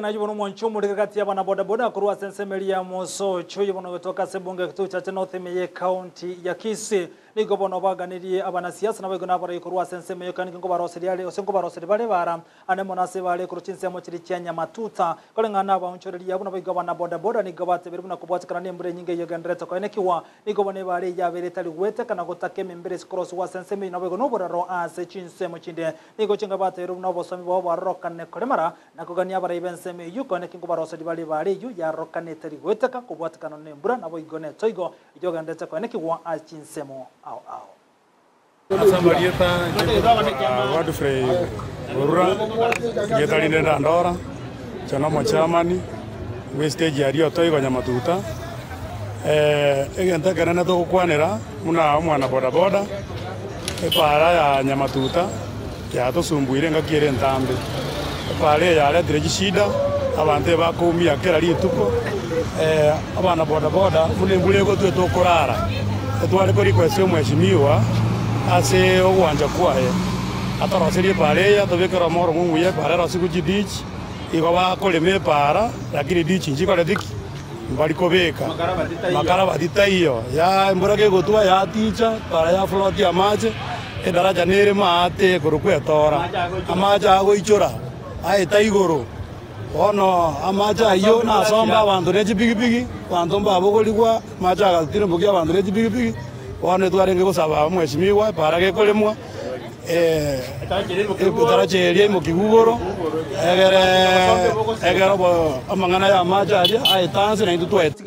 Naye bono omwancho omorege gati y'abana bodaboda korwa ase ensemo eria ya Mosocho, oyo bono ogotoka ase ebunge ya Kitutu Chache North ime y'ecounty ya Kisii. Nigo bono baganirie abanasiasa naboigo nabarai korwa ase ensemo eyo kani nkobaroseria are gose nkobaroseria bare bara ane mono ase bare korwa chinsemo chiria chia Nyamatuta. Koreng'ana nabaonchoreria abwo naboigo abana bodaboda nigo batebirie buna kobwatekana nembura enyinge eyio egendererete koenekigwa. Nigo bono ebara eyio yabeire etari gweteka na gotaka emembera ase korosigwa ase ensemo eyio naboigo noboraro ase chinsemo chinde. Nigo chinga batebirie buna obosomi bwabo bwarorokane koremara Na kogania abarai b'ensemo eyio, konya naki nkobaroseria bare ebaare eyio yarokanete rigoeteka kobwatekana nembura, naboigo netoigo eyio ogenderete koenekigwa ase chinsemo ao ao. Ase amarieta inche Godfrey Orura, erieta rinde Ndandora, inche nomochairman bwe stage ya Riotoigo Nyamatuta. Egento ekenene togokwanera buna omwana bodaboda, epaara ya Nyamatuta yatosumbuire engaki ere entambe. Epaara eye yaretire chishida, abanto ebakoumia kera rituko, abana bodaboda buna embura egotwa etokorara, etware ko request omweshimiwa ase ogwancha kwaye, atoroserie epaara eye atobekere omoro omuya epaara erosigwe chiditch, igo bakorema epaara lakini ditch nchikoreti ki? Mbari kobeka makarabati taiyo, ya embura kegotwa yaticha, para ya float amache, edaraja nere maate ekorokwa etoora, amache agoichora aeta igoro. Bono amache ayio nasombe abanto ne chipigipigi, abanto mbabogorigwa, amache agatirimbokia abanto ne chipigipigi, bono etwarenge gosaba omwesimigwa epara gekoremwa. Etaracha eria imokigu igoro, egere ekero amang'ana y'amache aria aetanse naintwe twaete.